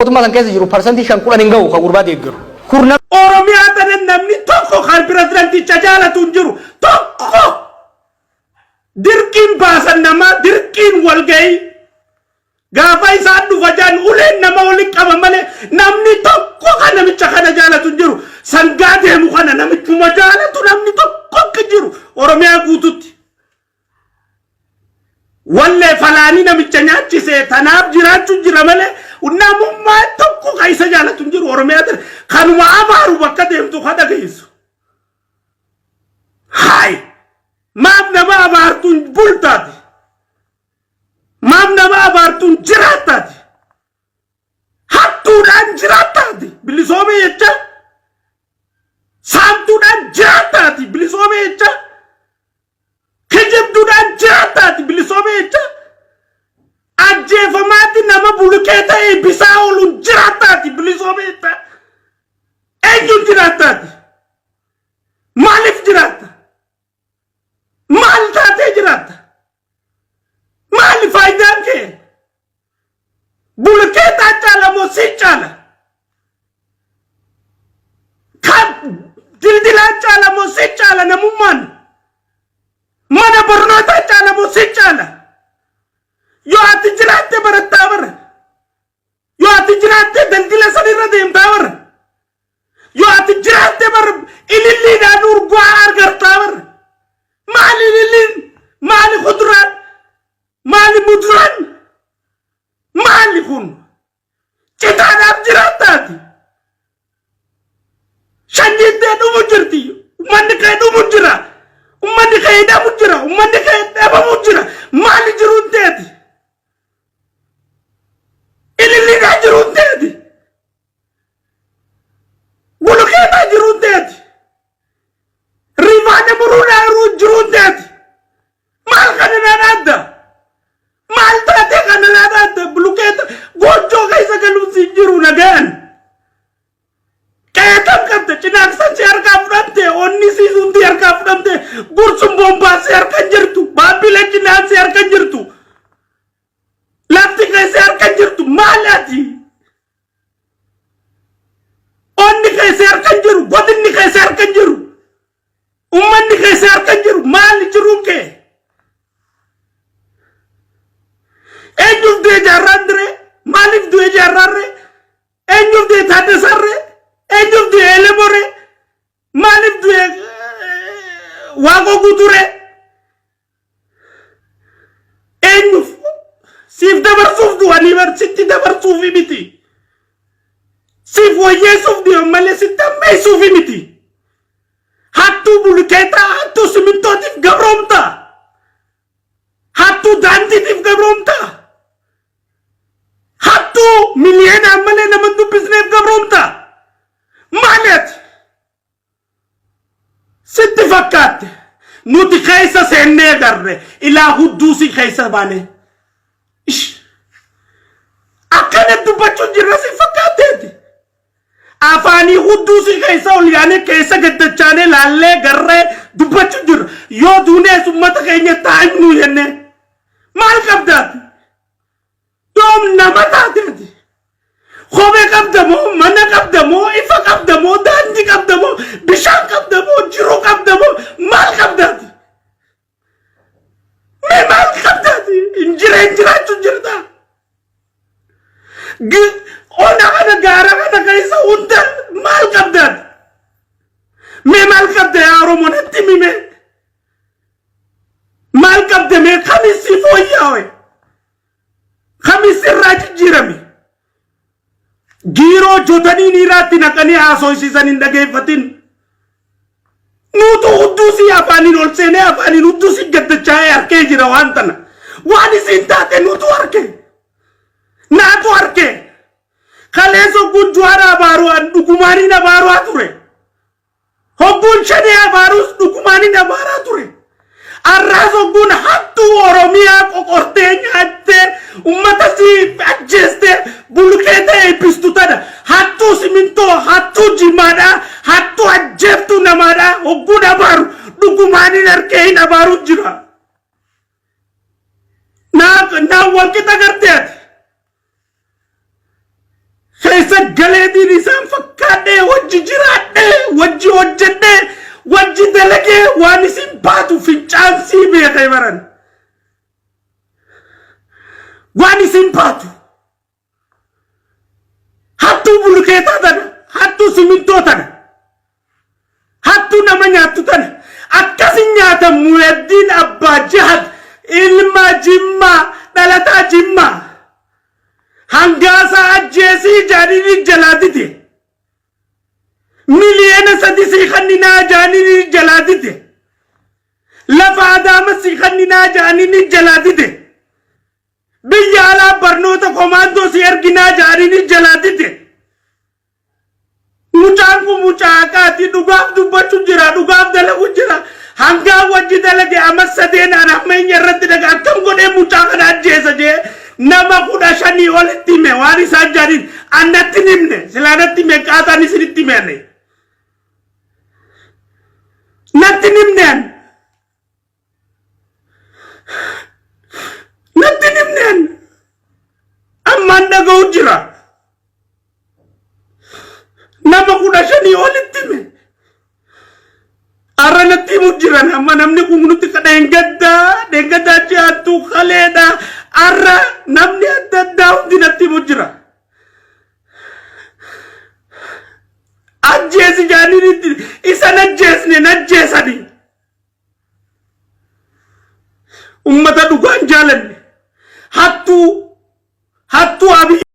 Mootummaa san keessa jiru parsantii 5 10 hin gahu kan gurbaa deeggaru. Kurna Oromiyaa tana namni tokko kan pirezidanticha jaalatu hin jiru. Tokko! Dirqiin baasan namaa dirqiin walgahii. Gaafa isaan dhufa jaan uleen nama waliin qaba malee namni tokko kan namicha kana jaalatu hin jiru. Sangaa deemu kana namichuma jaalatu namni tokko hin jiru Oromiyaa guututti. Wallee falaanii namicha nyaachise tanaaf jiraachuu jira malee namummaa tokko kan isa jaalatu hin jiru Oromiyaa tana. Kanuma abaaru bakka deemtu kan dhageessu. Haay! Maaf nama abaartuun bultaati? Maaf nama abaartuun jiraattaati? Hattuudhaan jiraattaati? Bilisoome jecha? Saamtuudhaan jiraattaati? Bilisoome jecha? Kijibduudhaan jiraattaati? Bilisoome jecha? Ajjeefamaatti nama bulukee ta'e bisaa ooluun jiraattaati? Bilisoome jecha? Eenyuun jiraattaati? Maaliif jiraatta? Maal taatee jiraatta? Maali faayidaan kee? Bulkeetaa caala moo si caala? Kan dildilaa caala moo si caala namummaan? Mana barnootaa caala moo si caala? Yoo ati jiraatte barattaa bara. Yoo ati jiraatte daldila sanirra deemtaa bara. Yoo ati jiraatte bar ililliidhaan urgaa argartaa bar. Maali ililliin? Maali kuduraan? Maali muduraan? Maali kun? Citaadhaaf jiraattaati. Sanyiin tee dhumu jirti. Uummanni kee dhumu jira. Uummanni kee hidhamu jira. Uummanni kee dhabamu jira. Maali jiruun teeti? Ililliidhaan jiruun teeti? Bulukeetaa jiruun teeti. Rifaana muruudhaa jiruun teeti. Maal kana naan adda? Maal taatee kana naan adda? Bulukeeta goojjoo keessa galuun siin jiru nagaan. Qeetan qabda cinaaqsan si harkaa fudhamte onni siisuun si harkaa fudhamte gursum bombaa si harka hin jirtu baabbilee cinaan si harka hin jirtu lafti kee si harka hin jirtu maal ati? Onni kee si harka hin jiru, godinni kee si harka hin jiru, ummanni kee si harka hin jiru, maali jiruun kee? Eenyuuf du'e jaarraan diree? Maaliif du'e jaarraan ree? Eenyuuf du'e Taaddasaan ree? Eenyuuf du'e Elemoo ree? Maaliif du'e Waaqoo Guutuu ree? Eenyuuf? Siif dabarsuuf du'anii bar sitti dabarsuufi miti. Siif wayyeessuuf du'an malee sitti hammeessuufi miti. Hattuu bulukeetaa, hattuu simintootiif gabroomtaa. Hattuu daandiitiif gabroomtaa. Hattuu miliyeenaan malee nama hin dubbisneef gabroomtaa. Maali ati? Sitti fakkaatte nuti keessa seennee garre ilaa hudduu si keessa baane. Ish. Akkana dubbachuun jirra si fakkaatteeti. Afaanii hudduu si keessa ol yaanee keessa gaddachaanee laallee garree dubbachuu jirra. Yoo duunees uummata keenya taa'imnu jennee. Maal qabdaati? Yoom nama taate ati? Kophee qabda moo mana qabda moo ifa qabda moo daandii qabda moo bishaan qabda moo jiruu qabda moo maal qabda ati? Mee maal qabda ati? Hin jireen jiraachuu jirta. Ona kana gaara kana keessa hunda maal qabda ati? Mee maal qabda yaa Oromoo natti himi mee? Maal qabda mee kami si fooyyaawe? Kami sirraa jijjiirame? Giiroo jotanii niiraatti naqanii haasofsiisan hin dhageeffatin. Nuutu hudduu sii afaaniin ol seenee afaaniin hudduu sii gaddachaa'ee harkee jira waan tana. Waan isiin taate nuutu harkee. Naatu harkee. Kaleessa hogguun Juwaar abaaru an dhugumaaniin abaaru'aa ture. Hogguun shanee abaarus dhugumaan hin abaaraa ture. Arraas hogguun hattuu Oromiyaa qoqortee nyaattee ummata si ajjeestee bulkeetee eebbistu tana hattuu simintoo hattuu jimaadhaa hattuu ajjeeftuu namaadhaa hogguun abaaru dhugumaan hin harkee hin abaaru jira. Naa walqixa gartee ati. Keessa galeetiin isaan fakkaadhee wajji jiraadhee wajji hojjedhee wajji dalagee waan isin baatu fincaan sii beekee baran. Waan isin baatu. Hattuu bulukeetaa tana, hattuu simintoo tana, hattuu nama nyaattu tana. Akkasin nyaatan Muheddiin Abbaa Jihad ilma Jimmaa dhalataa Jimmaa. Hangaasaa ajjeesii jaaniin jalaa dide. Miliyoona 3 sii kanninaa jaaniin jalaa dide. Lafa Adaama sii kanninaa jaaniin jalaa dide. Biyya alaa barnoota komaandoo si erginaa jaaniin jalaa dide. Mucaan kun mucaa haqaati. Dhugaaf dubbachuu jira. Dhugaaf dalagu jira. Hangaa wajji dalage amma sadeen an hammeenya irratti daga akkam godhee mucaa kana ajjeesa jee nama 15 olitti hime waan isaan jaaniin an natti hin himne silaa natti hime qaaxaan isinitti hime ani. Natti hin himne an. Natti hin himne an. Ammaan dhaga'u jira. Nama 15 olitti hime. Har'a natti himu jiran amma namni kun nutti dheengaddaa dheengaddaa ji'aattuu kaleedha. Har'a namni adda addaa hundi natti himu jira. Ajjeesi jaaniin isa najjeesne najjeesanii. Ummata dhugaan jaalanne hattuu hattuu Abiy.